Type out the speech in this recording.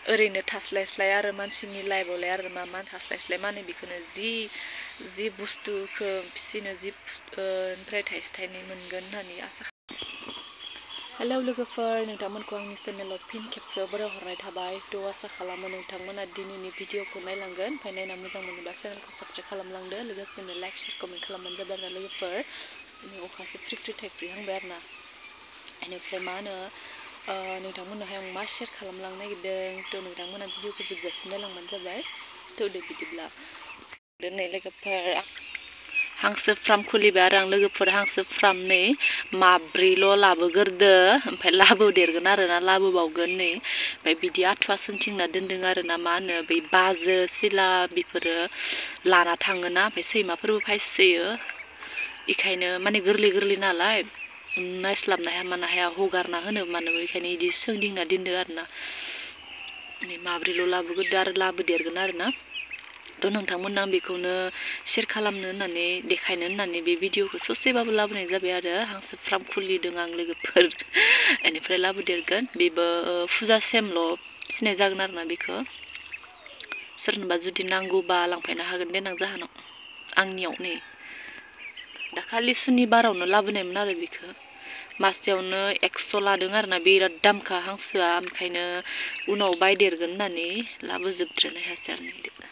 ओरैनो थास्लायस्लाय आरो मानसिनि लाइफआवलाय आरो मा थास्लायस्लाय माने बेखौनो जि बुस्थुखौ फिसिनो ओमफ्राय थाइसे थाइनै मोनगोन होननानै आसा हेलौ लोगोफोर नोंथांमोनखौ आंनि चेनेलाव फिन खेबसेयाव बरायहरनाय थाबाय थ' आसा खालामो नोंथांमोना दिनैनि भिडिअखौ नायलांगोन ओमफ्राय नायना मोजां मोनोब्ला चेनेलखौ साबस्क्राइब खालामलांदो लोगोसेनो लाइक शेयार कमेन्ट खालामबानो जाबाय आरो लोगोफोर अखासो फ्रि थाइफ्रिहांबाय आरो ना बेनिफ्राय मा होनो नोंथांमोननोहाय आं मा शेयार खालामलांनो नागिरदों थ' नोंथांमोना भिडिअखौ जोबजासिम नायलांबानो जाबाय थ' दे बिदिब्ला दोननाय लोगोफोर हांसो फार्म खुलिबाय आरो आं लोगोफोर हांसो फार्म नै माब्रैल' लाबोगोरदो ओमफ्राय लाबोदेरगोन आरो ना लाबोबावगोन नै ओमफ्राय बिदि आथुवा सोंथिंना दोनदों आरो ना मा होनो बै बाजो सिला बेफोरो लाना थाङोना ओमफ्राय सैमाफोरबो फायसोयो इखायनो माने गोरलै नालाय नायस्लाबनो हाया मानो हाया हगारना होनो मानो बेखायनो इदि सोंदिंना दोनदो आरो ना माब्रैल' लाबोगोरदो आरो लाबोदेरगोन आरो ना थ' नोंथांमोननो आं बेखौनो शेयार खालामनो होननानै देखायनो होननानै बे भिडिअखौ ससेबाबो लाबोनाय जाबाय आरो हांसो फार्म खुलिदों आं लोगोफोर बेनिफ्राय लाबोदेरगोन बेबो फुजासेमल' फिसिनाय जागोन आरो ना बेखौ सोरनोबा जुदि नांगौबा लांफैनो हागोन देनां जाहोनाव आंनियाव नै दाखालि सुनिबारावनो लाबोनायमोन आरो बेखौ मासेयावनो 100 लादों आरो ना बिराद दामखा हांसोआ ओंखायनो उनाव बायदेरगोन होननानै लाबोजोबद्रायनो हायासै आरो